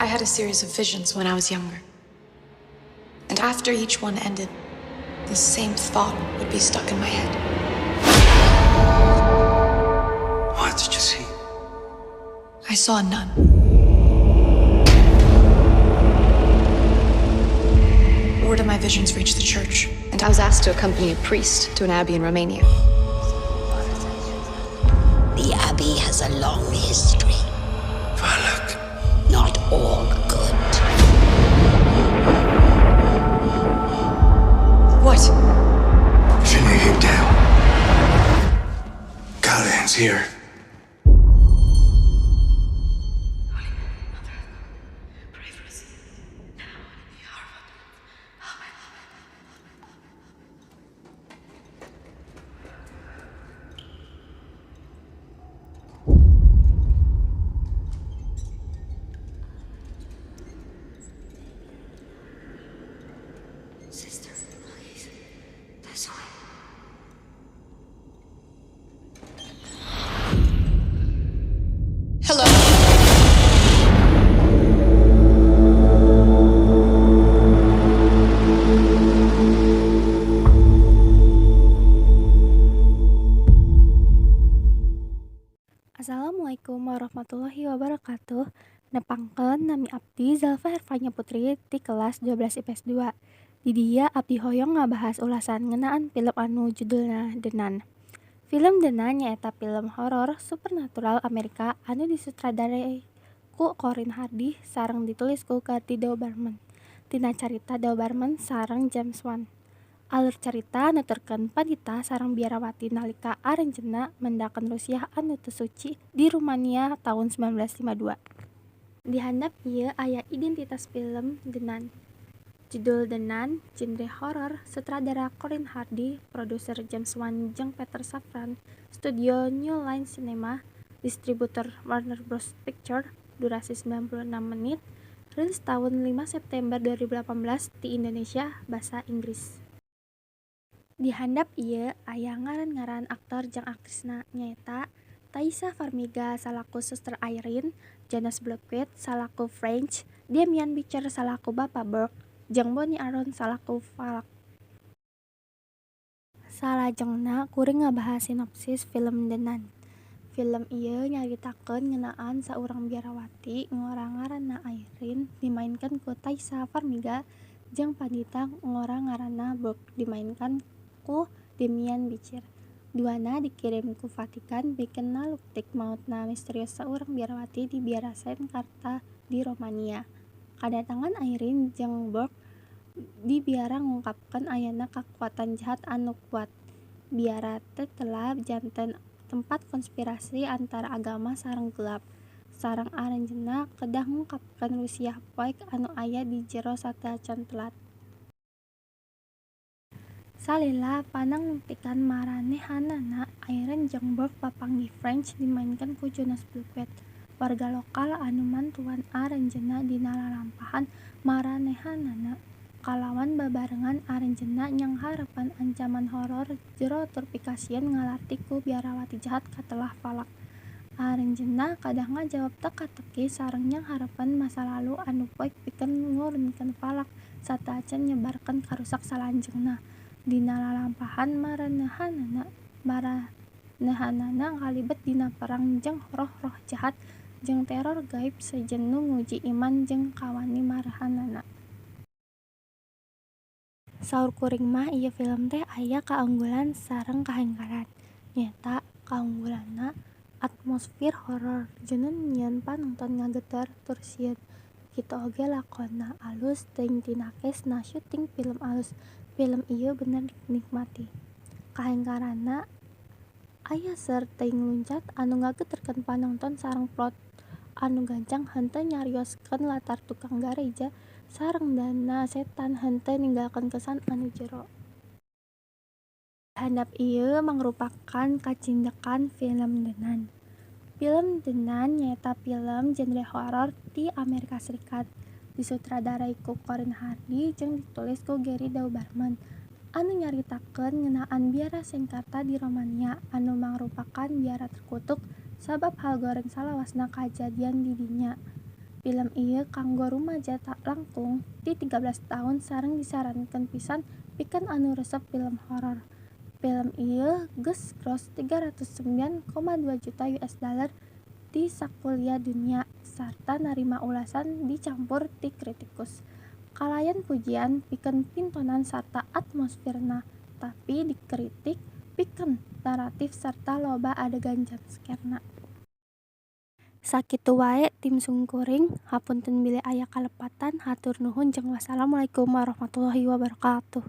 I had a series of visions when I was younger. And after each one ended, the same thought would be stuck in my head. What did you see? I saw a nun. Word of my visions reached the church, and I was asked to accompany a priest to an abbey in Romania. The abbey has a long history. Valak. Not all good. What? Finny Dale. Callahan's here. Sister, please. This way. Hello. Assalamualaikum warahmatullahi wabarakatuh. Nepangkeun, nami abdi Zalfa Herfanya Putri ti kelas 12 IPS 2. Di dieu abdi hoyong ngabahas ulasan ngeunaan film anu judulna The Nun. Film The Nun nyaeta film horor supernatural Amerika anu disutradarai ku Corin Hardy sareng ditulis ku Gary Dauberman tina carita Dauberman sareng James Wan. Alur carita nuturkeun pandita sareng biarawati nalika aranjeunna mendakeun rusiah anu teu suci di Rumania taun 1952. Di handap ieu aya identitas film The Nun. Judul The Nun, genre horor, sutradara Corin Hardy, produser James Wan jeung Peter Safran, studio New Line Cinema, distributor Warner Bros. Pictures, durasi 96 menit, rilis taun 5 September 2018 di Indonesia, basa Inggris. Di handap ieu aya ngaran-ngaran aktor jeung aktrisna, nyaeta Taissa Farmiga salaku Suster Irene, Jonas Bloquet salaku French, Demian Bichir salaku Bapa Burke, jeung Bonnie Aarons salaku Valak. Salajengna kuring ngabahas sinopsis film The Nun. Film ieu nyaritakeun ngeunaan saurang biarawati ngora ngaranna Irene dimaenkeun ku Taissa Farmiga jeung pandita ngora ngaranna Burke dimaenkeun ku Demian Bichir. Duana dikirim ku Vatikan pikeun naluktik maotna misterius saurang biarawati di Biara Saint Martha di Romania. Kadatangan Irene jeung Burke di biara ngungkapkeun ayana kakuatan jahat anu kuat. Biara tetela janten tempat konspirasi antara agama sareng gelap. Sareng aranjeunna kedah ngungkapkeun rusiah poek anu aya di jero sateuacan telat. Salila panangluktikan maranehanana, Irene jeung Burke papanggih French dimaenkeun ku Jonas Bloquet, warga lokal anu mantuan aranjeunna dina lalampahan maranehanana. Kalawan babarengan aranjeunna nyanghareupan ancaman horor jero tur pikasieun ngalarti ku biarawati jahat katelah Valak. Aranjeunna kedah ngajawab teka-teki sareng nyanghareupan masa lalu anu poek pikeun ngurunkeun Valak sateuacan nyebarkeun karusak salanjeungna. Dina lalampahan maranehanana, maranehanana kalibet dina perang jeung roh-roh jahat jeung teror gaib sejen nu nguji iman jeung kawani maranehanana. Saur kuring mah ieu film teh aya kaunggulan sareng kahengkaran. Nyaeta kaunggulanna atmosfer horor jenun nyieun panonton ngageter tur sieun. Kitu oge lakonna alus teuing tina cast na syuting film alus. Film ieu bener dinikmati. Kahengkaranna aya seueur teuing luncat anu ngageterkeun panonton sareng plot anu gancang henteu nyarioskeun latar tukang gareja sareng dana setan henteu ninggalkeun kesan anu jero. Handap ieu mangrupakan kacindekan film The Nun. Film The Nun nyaeta film genre horor ti Amerika Serikat, disutradarai ku Corin Hardy jeung ditulis ku Gary Dauberman, anu nyaritakeun ngeunaan biara Saint Martha di Romania anu mangrupakan biara terkutuk sabab hal goreng salawasna kajadian di dinya. Pilem ieu kanggo rumaja langkung ti 13 taun sareng disarankeun pisan pikeun anu resep pilem horor. Pilem ieu geus gross 309,2 juta US Dollar di sakuliah dunya sarta narima ulasan dicampur ti kritikus. Kalayan pujian pikeun pintonan sarta atmosferna tapi dikritik pikeun naratif sarta loba adegan jumpscare-na. Sakitu wae ti simkuring, hapunten bilih aya kalepatan, hatur nuhun jeung wassalamualaikum warahmatullahi wabarakatuh.